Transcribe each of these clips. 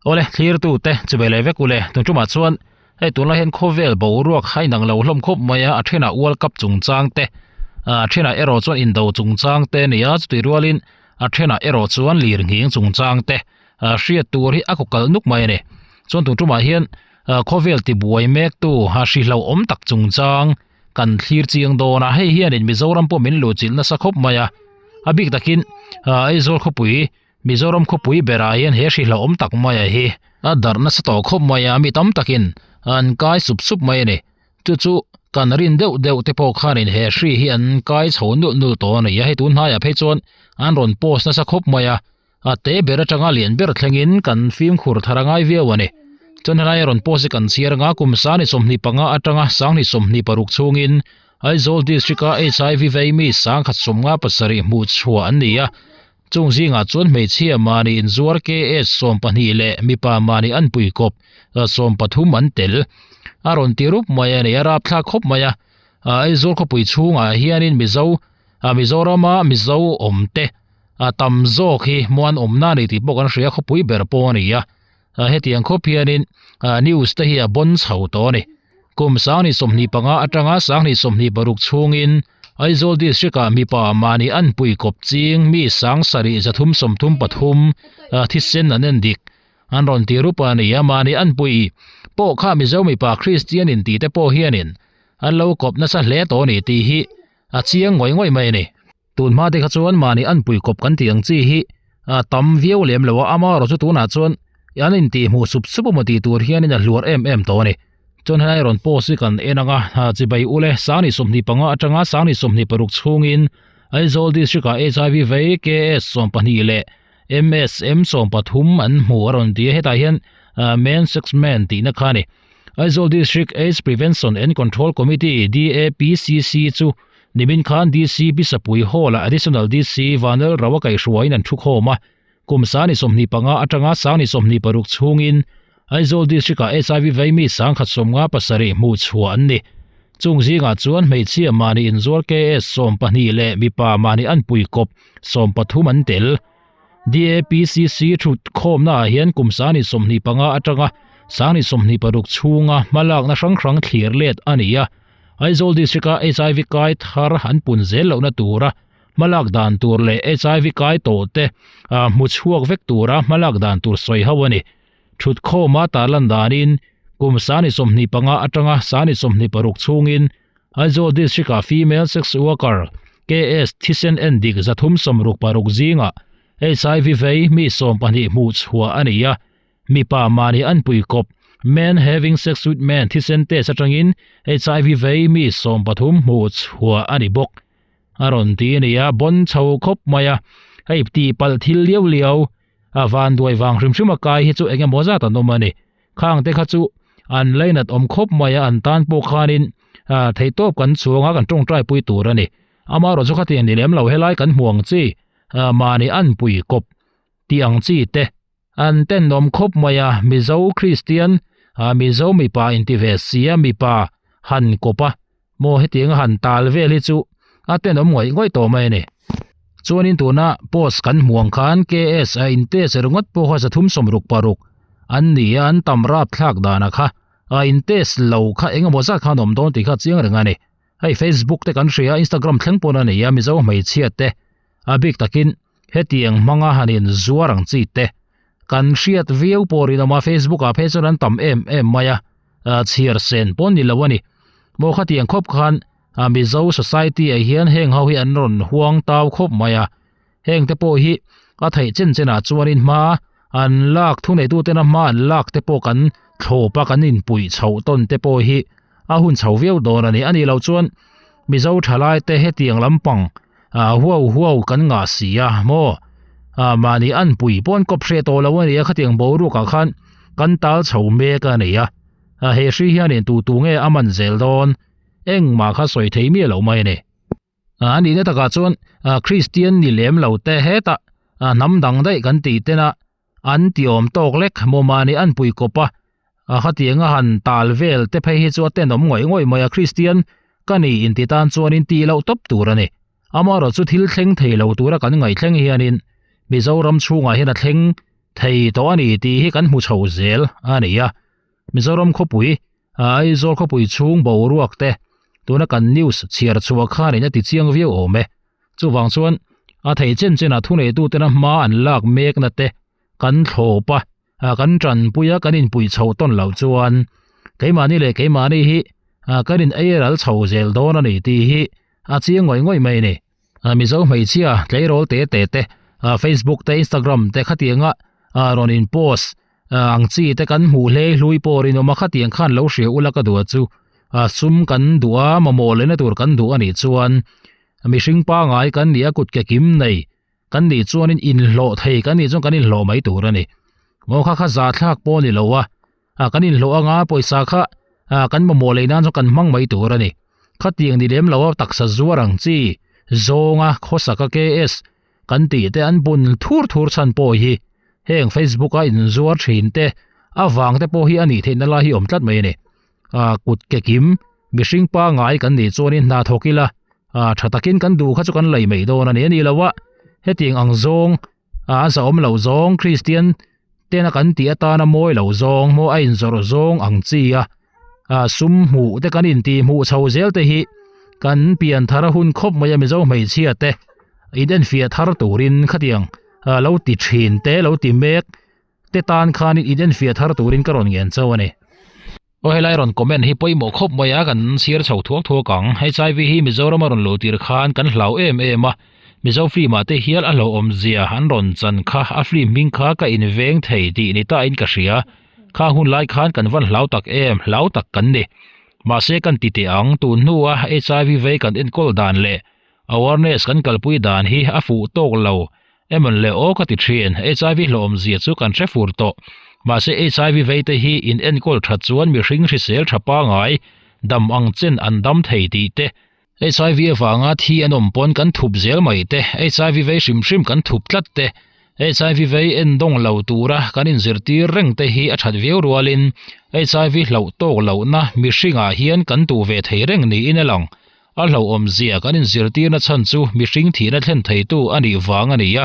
Awle, thlirtu te chu ve leh vek ule, tun tumah chuan hei tunlai hian khawvel boruak hai nang lo hlawm khawp mai a, a thenah World Cup chungchang te, a thenah erawh chuan indo chungchang te a ni a, chutih rualin a thenah erawh chuan lir nghing chungchang te hriat tur hi a kaw kalh nuk mai a ni. Chuan tun tumah hian khawvel tibuai mektu hri hlauhawm tak chungchang kan thlir chiang dawn a, hei hianin Mizoram pawh min luhchilh nasa khawp mai a, a bik takin Aizawl khawpui Mizoram khawpui berah hian he hri hlauhawm tak mai a hi a darh nasa tawh khawp mai a, mi tam takin an kai sup sup mai a ni. Chu chu kan rin deuh deuh te pawh khanin he hri hi an kai chho nulh nulh tawh a ni a, hei tun hnaiah phei chuan an rawn post nasa khawp mai a, a te ber atanga lian ber thlengin kan fimkhur thar a ngai viau a ni. Chuan helai a rawn post hi kan chhiar anga kum 25 atanga 26 chhungin Aizawl district-a HIV vei mi 157 hmuh chhuah an ni a, Chung zingah chuan hmeichhia mahni inzuar KS 12 leh mipa mahni anpui kawp 13 an tel. A rawn ti rup mai a ni, a rapthlak khawp mai a. Aizawl khawpui chhungah hianin Mizo, Mizorama Mizo awmte a tam zawk hi muan awmna a ni tih pawh kan hria, khawpui ber pawh a ni a. Hetiang khawp hianin news te hi a bawn chho tawh a ni. Kum 2025 atanga 2026 chhungin Aizawl District-ah mipa mahni anpui kawp ching mi 7333 thisen an en dik. An rawn ti rup a ni a, mahni anpui pawh kha Mizo mipa Kristian inti te pawh hianin an lo kawp nasa hle tawh a ni tih hi a chiang ngawih ngawih mai a ni. Tun hma te kha chuan mahni anpui kawp kan tih ang chi hi a tam viau lem lo a, amaherawh chu tunah chuan an intih hmuh sup sup emaw tih tur hianin a hluar em em tawh a ni. Chuan helai rawn post hi kan en ang a, chibai ule 25 atanga 26 chhungin Aizawl District ah HIV vei KS 12 leh MSM 13 an hmu a rawn ti a, hetah hian men sex man tihna kha a ni. Aizawl District AIDS Prevention and Control Committee, DAPCC, chu Nimin khan DC Bisapui Hall-ah Additional DC Vanel Rao a kaihhruaiin an thukhawm a, kum 25 atanga 26 chhungin Aizawl District-ah HIV vei mi 157 hmuh chhuah an ni. Chung zingah chuan hmeichhia mahni inzuar KS 12 leh mipa mahni anpui kawp 13 an tel. DAPCC thutkhawmnaah hian kum 25 atanga 26 chhunga hmalakna hrang hrang thlir let a ni a. Aizawl District-a HIV kai thar an pun zel lohna tura hmalak dan tur leh HIV kai tawh te hmu chhuak vek tura hmalak dan tur sawi ho a ni. Thutkhawma tarlan danin kum 25 atanga 26 chhungin Aizawl District-a female sex worker KS thisen endik 366 zingah HIV vei mi 12 hmuh chhuah a ni a. Mipa mahni anpui kawp, men having sex with men, thisen test atangin HIV vei mi 13 hmuh chhuah a ni bawk. A rawn ti a ni a, bawn chho khawp mai a, hei tih palh thil liau liau a van duai vang hrim hrim a kai hi chu eng emaw zat an awm a ni. Khang te kha chu an lainat awm khawp mai a, an tan pawh khanin theihtawp kan chhuang a, kan tawngtai pui tur a ni. Amaherawhchu khatiang ni lem lo helai kan hmu ang chi mahni anpui kawp tih ang chi te An tenawm khawp mai a, Mizo Kristian, Mizo mipa inti ve si a, mipa han kawp a, maw hetiang a han tal vel hi chu a tenawm ngawih ngawih tawh mai a ni. Chuanin tuna post kan hmuh ang khan KS a in test ringawt pawh kha 366 an ni a, an tam rapthlak dana kha a in test lo kha engemaw zat khan awm dawn tih kha chiang reng a ni. Hei Facebook te kan hria, Instagram thleng pawn a nei a, Mizo hmeichhia te a bik takin hetiang hmanga han in zuar ang chi te kan hriat viau pawh rinawm a Facebook ah phei chuan an tam em em mai a chhiar sen pawh ni lo a ni maw khatiang khawp khan a Mizo society ah hian heng ho hi an rawn huang tau khawp mai a heng te pawh hi a theih chen chen ah chuanin hma an lak thu nei tu tena hma an lak te pawh kan thlawp a kan inpuih chhoh tawn te pawh hi a hun chho viau dawn a ni a nih loh chuan Mizo thalai te hetiang lampang ah huau huau kan ngah si a maw ah mahni an pui pawn kawp hreh tawh lo a ni a khatiang boruak ah khan kan tal chho mek a ni a ah he hri hianin tu tu nge a man zel dawn engmah kha sawi thei miah lo mai a ni ah a nihna takah chuan ah Kristian ni lem lo te hetah ah hnam dang daih kan tih tena an ti awm tawk lek maw mahni an pui kawp a a khatiang a han tal vel te phei hi chu a tenawm ngawih ngawih mai a Kristian ka ni inti tan chuanin tih loh tawp tur a ni amaherawh chu thil thleng thei lo tura kan ngaih thleng hianin Mizoram chhungah hian a thleng. thei tawh a ni tih hi kan hmu chho zel a ni a. Mizoram khawpui Aizawl khawpui chhung boruak te tuna kan news chhiar chhuah khanin a ti chiang viau awm e. Chuvang chuan a thei chen chenah thuneitutena hma an lak mekna te kan thlawp a, kan tanpui a, kan inpui chho tawn loh chuan keimahni leh keimahni hi kan in ei ral chho zel dawn a ni tih hi a chiang ngawih ngawih mai a ni. Mizo hmeichhia tleirawl te te te Facebook te Instagram te khatianga rawn in post ang chi te kan hmuh hlei hlui pawh rinawm a khatiang khan lo hria ula ka duh a chu sum kan duh a mamawh lehna tur kan duh a nih chuan mihring pangai kan nih a kut ke kim nei kan nih chuanin inhlawh thei kan nih chuan kan inhlawh mai tur a ni. Maw kha kha za thlak pawh a ni lo a, ah kan inhlawh anga pawisa kha ah kan mamawh leh nan chuan kan hmang mai tur a ni. Khatiang ni lem lo a taksa zuar ang chi zawnga khawsaka KS kan tih te an bun thur thur chhan pawh hi heng Facebook a inzuar thin te avang te pawh hi a nih theihna lai hi awm tlat mai a ni. Ah kut ke kim mihring pangai kan nih chuanin hna thawk ila ah tha takin kan duh kha chu kan lei mai dawn a ni a ni lo a hetiang ang zawng ah a zahawm loh zawng Kristian tena kan tih atana mawi loh zawng maw a inzawrh zawng ang chi a ah sum hmuh te kan intih hmuh chho zel te hi kan pian thar a hun khawp mai a Mizo hmeichhia te in enfiah thar turin khatiang ah lo ti thin te lo ti mek te tan khanin in enfiah thar turin ka rawn ngen chauh a ni. Aw helai rawn comment hi pawimawh khawp mai a kan chhiar chho thuak thuak ang. HIV hi Mizoram a rawn luh tir khan kan hlau em em a, Mizo film ah te hial a hlauhawm zia an rawn chan kha a film hming kha ka inveng thei tih ni ta in ka hria. Kha hun lai khan kan van hlau tak em, hlau tak kan ni. Mahse kan ti teh ang, tun hnua HIV vei kan enkawl dan leh awareness kan kalpui dan hi a fuh tawk lo Emawn leh aw ka ti thin, HIV hlawhawmzia chu kan hre fur tawh. Mahse HIV vei te hi in enkawl that chuan mihring hrisel tha pangai, dam ang chen an dam thei tih te, HIV avanga thi an awm pawn kan thup zel mai te, HIV vei hrim hrim kan thup tlat te, HIV vei endawng lo tura kan inzirtir reng te hi a that viau rualin HIV hlauh tawk lohna mihringah hian kan tuh ve thei reng niin a lang. A hlauhawmzia kan inzirtirna chhan chu mihring thihna thlen theitu a nih vang a ni a.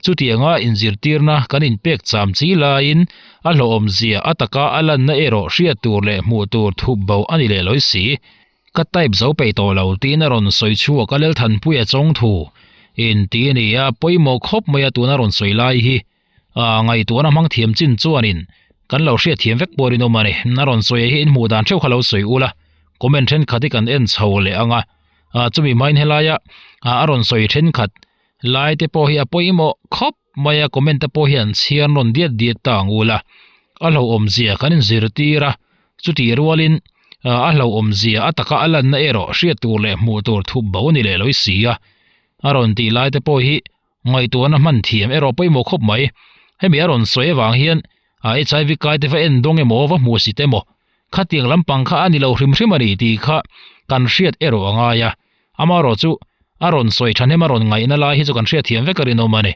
Chutianga inzirtirna kan inpek cham chi laiin a hlauhawmzia a taka a lanna erawh hriat tur leh hmuh tur thup bo a ni leh lawi si. Ka type zo peih tawh lo tiin a rawn sawi chhuak a Lelthanpuia chawngthu inti a ni a, pawimawh khawp mai a tuna rawn sawi lai hi. A ngaihtuahna hmang thiam chin chuanin kan lo hriat thiam vek pawh rinawm a ni. A rawn sawi hi in hmuh dan theuh kha lo sawi ula, comment thenkhat hi kan en chho leh ang a. Chumi hmain helaia a rawn sawi thenkhat lai te pawh hi a pawimawh khawp mai a, comment te pawh hian chhiar nawn diat diat ta ang ula. A hlauhawmzia kan inzirtir a, chutih rualin a hlauhawmzia a taka a lanna erawh hriat tur leh hmuh tur thup bo a ni leh lawi si a. A rawn tih lai te pawh hi Ngaihtuahna hman thiam erawh pawimawh khawp mai. Hemi a rawn sawi avang hian a HIV kai te va en dawng emaw va hmuh sit emaw khatiang lampang kha a ni lo hrim hrim a ni tih kha kan hriat erawh a ngai a. Amaherawh chu a rawn sawi thahnem a rawn ngaihna lai hi chu kan hriat thiam vek a rinawm a ni.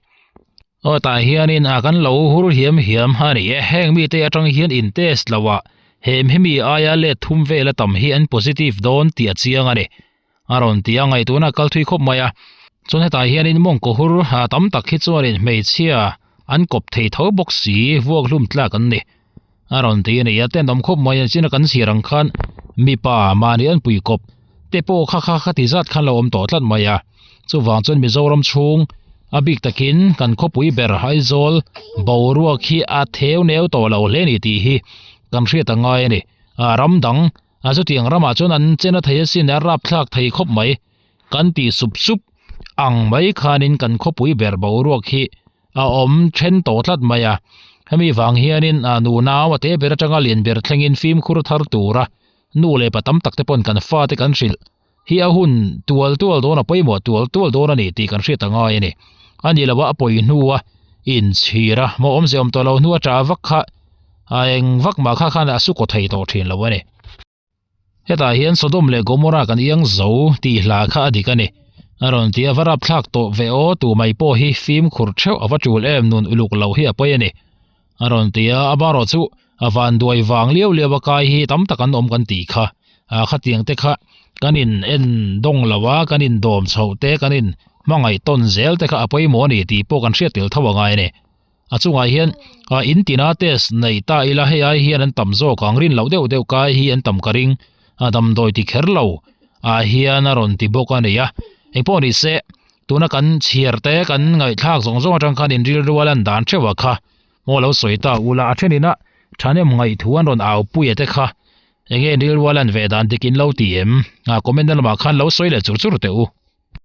Aw tah hianin a kan lo hur hiam hiam a ni e. Heng mite atang hian in test lo a, hem hemi aia let thum vela tam hi an positive dawn tih a chiang a ni. A rawn ti a, ngaihtuahna a kal thui khawp mai a. Chuan hetah hianin mawngkaw hur tam tak hi chuanin hmeichhia an kawp thei tho bawk si, vuak hlum tlak an ni. A rawn ti a ni a, tenawm khawp mai a, china kan chhiar ang khan mipa mahni an pui kawp te pawh kha kha kha ti zat khan lo awm tawh tlat mai a. Chuvang chuan Mizoram chhung a bik takin kan khawpui ber Aizawl boruak hi a theu neu tawh lo hle a ni tih hi kan hriat a ngai a ni. Ram dang A chutiang ramah chuan an chen a thei asin a rapthlak thei khawp mai. Kan tih sup sup ang mai khanin kan khawpui ber boruak hi a awm then tawh tlat mai a. Hemi vang hianin a nu nau a te ber atanga lian ber thlengin fimkhur thar tura nu leh pa tam tak te pawn kan fate kan hrilh hi a hun tual tual dawn a pawimawh tual tual dawn a ni tih kan hriat a ngai a ni. A ni lo a a pawi hnua inchhir a maw awmze awm tawh lo hnua ṭah vak kha a eng vak mah kha khan a su kaw thei tawh ṭhin lo a ni. Hetah hian Sodom leh Gomorrah kan iang zo tih hla kha a dik a ni. A rawn ti a va rapthlak tawh ve aw tu mai pawh hi fimkhur theuh a va ṭul em nun uluk lo hi a pawi a ni. A rawn ti a, amaherawh chu a van duai vang liau liau a kai hi tam tak an awm kan tih kha ah khatiang te kha kan in en dawng lo a kan in dawm chhoh te kan in hmangaih tawn zel te kha a pawimawh a ni tih pawh kan hriat tel tho a ngai a ni. A chungah hian ah in tina test nei ta ila hei ai hian an tam zawk ang rin loh deuh deuh kai hi an tam ka ring a damdawi ti kher lo ah hian a rawn ti bawk a ni a engpawh ni se tuna kan chhiar te kan ngaihthlak zawng zawng atang khan in rilru a lan dan theuh a kha maw lo sawi ta ula a thenin a thahnem ngaihthu an rawn au pui a te kha enge in rilru a lan ve dan dik in lo ti em ah comment na lamah khan lo sawi leh chur chur teh u.